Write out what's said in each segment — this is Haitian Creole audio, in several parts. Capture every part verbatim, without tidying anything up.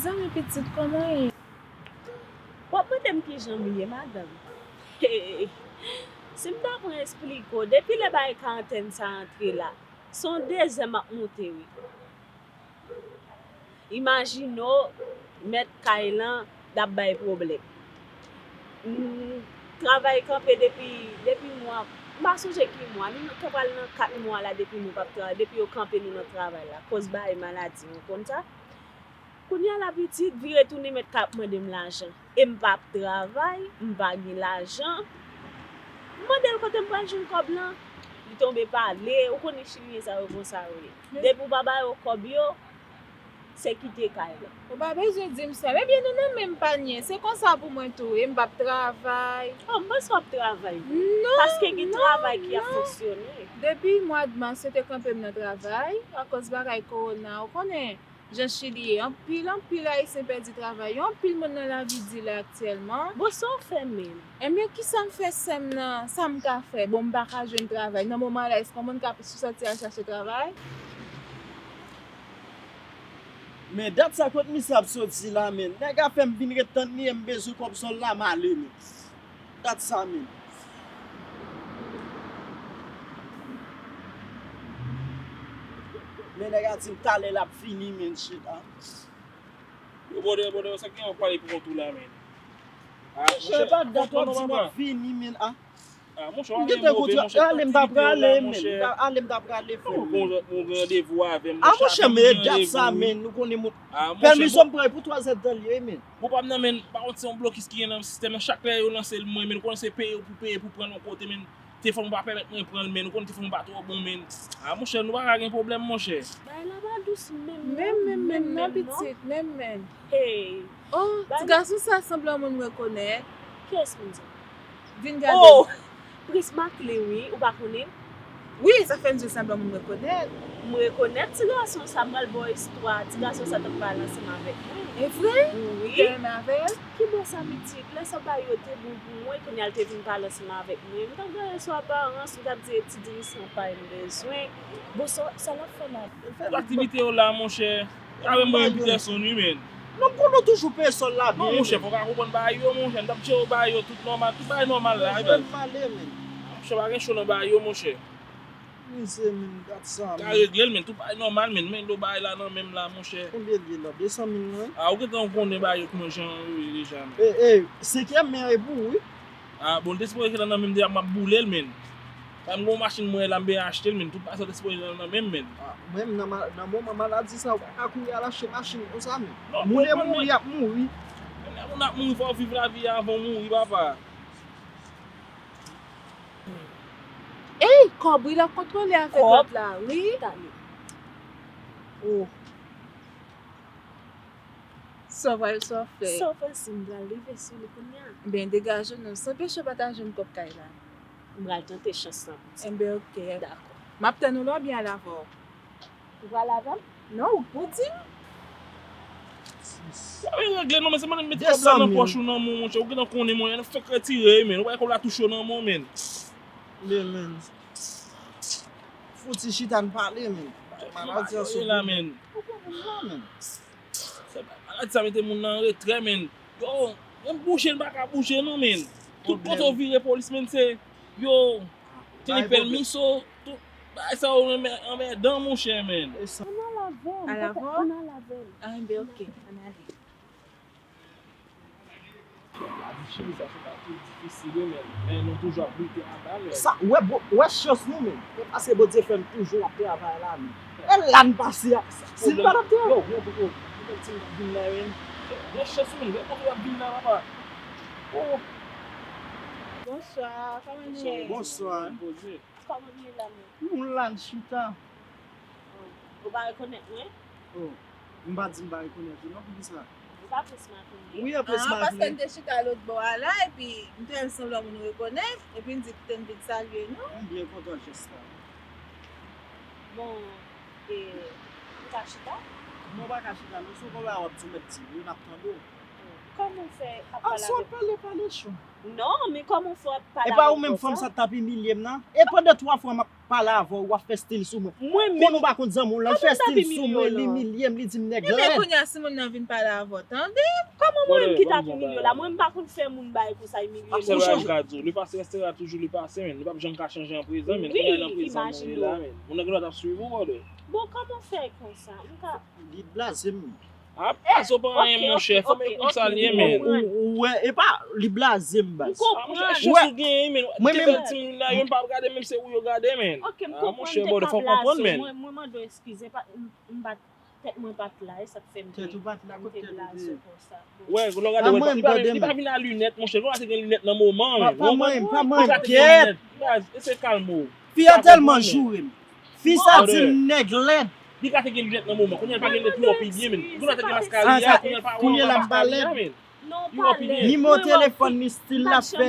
Zanmi pitit, kòman w ye? W ap mande m kijan m ye, madanm? Hey, si m ta pran esplike w, depi lè bagay karantèn sa antre la, se yon dezè m ap monte, wi. Imajine w, mèt kay lan, l ap bay pwoblèm. M travay kanpe depi, depi mwa, m pa sonje ki mwa, nou nan, pral nan kat mwa la depi nou p ap travay, depi yo kanpe nou nan travay la, koz bagay maladi, ou konn sa. Kounye a la pitit, vire tounen mèt kay ap mande m lajan. E m p ap travay, m pa gen lajan. M mande l kote m pral jwenn kòb lan. Li tonbe pale, ou konnen chilyen sa yo konsa yo ye. Depi w pa ba yo kòb yo, se kite kay lan. Ou pa bezwen di m sa. Ebyen, nou nan menm panye. Se konsa pou mwen tou. E m p ap travay. Oh, m panse w ap travay vre. Non, paske gen travay ki ap fonksyone. Depi mwa mas, yo te kanpe m nan travay, akòz bagay kowona, ou konnen. Jan Chili ye, anpil, anpil Ayisyen pèdi travay yo, anpil moun nan lavi di la aktyèlman. Bon, sa w fè menm? Ebyen, kisa m fè sè m nan, sa m ka fè? Bon, m pa ka jwenn travay. Nan moman la, èske yon moun ka sòti al chache travay? Men dat sa kot misye ap soti la, men. Nèg a fè m vin ret tann li e m bezwen kòb sòl la, m ale, men. Dat sa menm. Men nèg a di m talè l ap fini, men, chita. Yo, bòdè, bòdè, sa gen yon pale pou kont ou la, men. Ah, monchè, pa dat w ap di m ap vini, men, ah. Ah, monchè, w ap gen move, monchè, ale m ta prale, men. Ale m ta prale, frè. Ou gen randevou avè m, monchè. Ah, monchè, men dat sa, men, nou konnen moun. Pèmisyon m pran pou twazè tan li ye, men. Bon, pa m nan, men, pa kont se yon blokis ki gen nan sistèm nan. Chak lè yo lanse l mwen, men, ou konnen se peye ou pou peye pou pran l yon kote, men. Telefòn ou pa pèmèt mwen pran l, men. Ou konnen telefòn ou pa twò bon, men. Ah, monchè, nou pa ka gen pwoblèm, monchè. Bagay la pa dous menm, menm, menm, menm, non, pitit, menm, menm. Hey. Oh, ti gason sa sanble yon moun m rekonèt. Kiyès moun sa? Vin gade. Oh! Prince Macklin, wi, ou pa konnen? Wi, sa fè m di w sanble yon moun m rekonèt. M rekonèt ti gason sa, m pral ba w istwa ti gason sa t ap pale ansanm avèk mwen. E vre? Wi. Ou te renmen avè l? Ki bò sa, pitit? Lè sa bagay yo te bon pou mwen, kounye a l te vin pale ansanm avèk mwen. M t ap gade sou aparans, m t ap di e ti dirijan pa m bezwen. Bon, sa, sa l ap fè la? Tout aktivite yo la, monchè. Avè mwen, Peterson, wi, men. Non, m konnen w toujou peye sòl la byen. Non, monchè, fò w ka konprann bagay yo, monchè. M t ap jere bagay yo, tout nòmal, tout bagay nòmal la, wi, baz. Monchè, pa gen cho nan bagay yo, monchè. Mizè, men, gad sa, men. Ka regle l, men, tout bagay nòmal, men. Men, lo bagay la nan men m la, monchè. Konbyen l ye la? De san mil, non? Ah, ou gentan konnen bagay yo, kòman jan yo ye deja, men. E, e, senkyèm men an e pou ou, wi. Ah, bon, l te sipoze gentan nan men m deja, m ap boule l, men. Sa m gen yon machin mwen la, m bezwen achte l, men. Tout bagay sa te sipoze nan, nan men m, men. Ah, mwen, nan ma-, nan moman maladi sa, ou pa ka kouri al achte machin konsa, men. Non, moun e mouri, y ap mouri. Men lè moun ap mouri, fò w viv lavi a avan w mouri, papa. Ey, kòb wi, l ap kontwole avèk lòt la, wi. Talè. Oh. Sa w pral, sa w fè? Sa w fè si m pral rive sou li kounye a? Ben, degaje w non. San peche w pa ta jwenn kòb kay la. M pral tante chans lan pou ti. Enben, oke. Dakò. M ap tann ou la oubyen al avè w? Ou pral avè m? Non, ou, ou di m. Sa vin regle non, men se mwen mete kòb la nan pòch ou nan men w, monchè. Ou gentan konnen mwen, fèk retire, men. Ou wè kòb la tou cho nan men w, men. Men, men. Fouti chita n pale, men. Maladi an sou la, men. Ou pran moun la, men. Maladi sa mete moun nan retrè, men. Yo, menm bouje n pa ka bouje non, men. Tout kote w vire polis, men, se yo, te gen pèmiso, tout bagay sa yo anmè-, anmèdan, monchè, men. Ann al avè m, ann al avè m. Ah, enben, oke, ann ale. Lavi chili sa se pa tou difisil wi, men, men nou toujou ap lite anba, men. Sa, wè, bon, wè chans nou, men. E paske Bondye fè m toujou ap travay la, men. E la n pase a, si n pa t ap travay. Yo, yo, yo, yo, yo, ti m ap vin la, men. Gen chans, men, gen kote w ap vin la, papa. Oh. Bonswa, kòman nou ye? Bonswa. Kòman nou ye la, men? Nou la, n chita. Oh, ou pa rekonèt mwen? Oh, m pa di m pa rekonèt ou non, poukisa? Ou pa Prince Macklin? Wi, e Prince Macklin. Ah, paske n te chita lòt bò a la, epi m te wè m sanble yon moun ou rekonèt, epi n di kite n vin salye nou. M byen kontan jès la. Bon, e, ou ka chita? Non, ou pa ka chita, non, se yon bagay w ap di w mèt di wi, n ap tande w. Oh, kòman w fè ap pale avèk mwen? Pale, pale, chou. Non, men kòman w fè w ap pale avè m konsa? E pa ou menm fanm sa t ap imilye m nan? E pandan twa fwa m ap pale avè w, w ap fè stil sou mwen. Mwen menm? Konnen w pa konn zanmi w lan, l fè stil sou mwen, l imilye m, li di m nèg lèd. Ebyen kounye a si moun nan vin pale avè w, tande? Kòman mwen menm ki t ap imilye w la? Mwen m pa konn fè moun bagay konsa, imilye moun. Ap chanje. Li pase restera toujou li pase, men li p ap janm ka chanje an prezan, men kounye a nan prezan moun ye la, men. Moun nan gen dwa t ap swiv ou, brother. Bon, kòman w fè konsa? M ka Li blaze m. A pa zo pa anyen, monchè. Fò m konn sa l ye, men. Ou wè, e pa li blaze m, baz. M konprann. Chans ou genyen, men. Mwen menm, timoun la, yo pa ap gade, menm se ou yo gade, men. Ok, m konprann. Monchè, bòdè, fò w konprann, men. Mwen, mwen mande w eskize, m pa t, tèt mwen pa t la, e sa k fè m te blaze w konsa. Wè, lè w gade, wè, li pa vin a linèt, monchè. Lè w te gen linèt nan moman, men. Pa manyen m, pa manyen m, kèt. Baz, e se kalme w. Fi a tèlman joure m. Fi sa di m nèg lèd. Li ka te gen linèt nan moman. Kounye a l pa gen linèt, li wè w pi byen, men. Kounye a l te gen maskara, kounye a l pa wè w pa maskara, men. Li wè w pi byen. Nimewo telefòn li, stil l ap fè.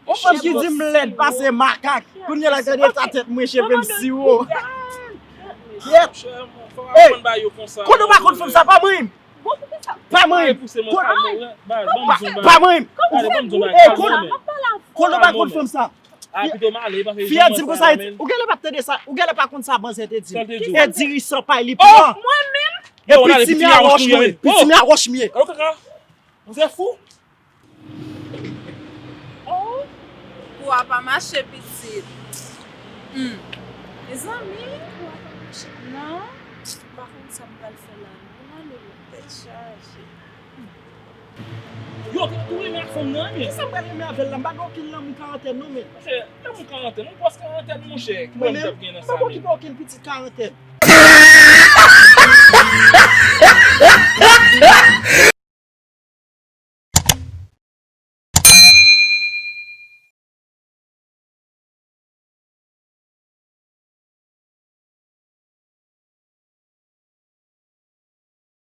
Yon fanm ki di m lèd pase makak. Kounye a l ap gade ta tèt mwen, cheve m siwo. Kèt. Ey, kote w pa konn fanm sa, pa manyen m. Pa manyen m. Pa manyen m. Kote w pa konn fanm sa. Fi a di m konsa, ou genlè pa t tande sa, ou genlè pa konn sa manzè te di m. E diri san pay li pran. Mwen menm? E pitimi a wòch m ye, pitimi a wòch m ye. Ou se fou? Oh, kou a pa mache pitit. Hmm. Mezanmi, kou a pa mache. Non, m pa konn sa m pral fè la non. Mwen ale men tèt chaje. Yo, ou renmen ak fanm nan, men. Kisa m pral renmen avè l la? M pa gen okenn lanmou karantèn non, men. Monchè, lanmou karantèn, ou pwòs karantèn, monchè. Ki pwoblèm w t ap gen nan sa menm? Mwen menm, m pa okipe okenn pitit karantèn.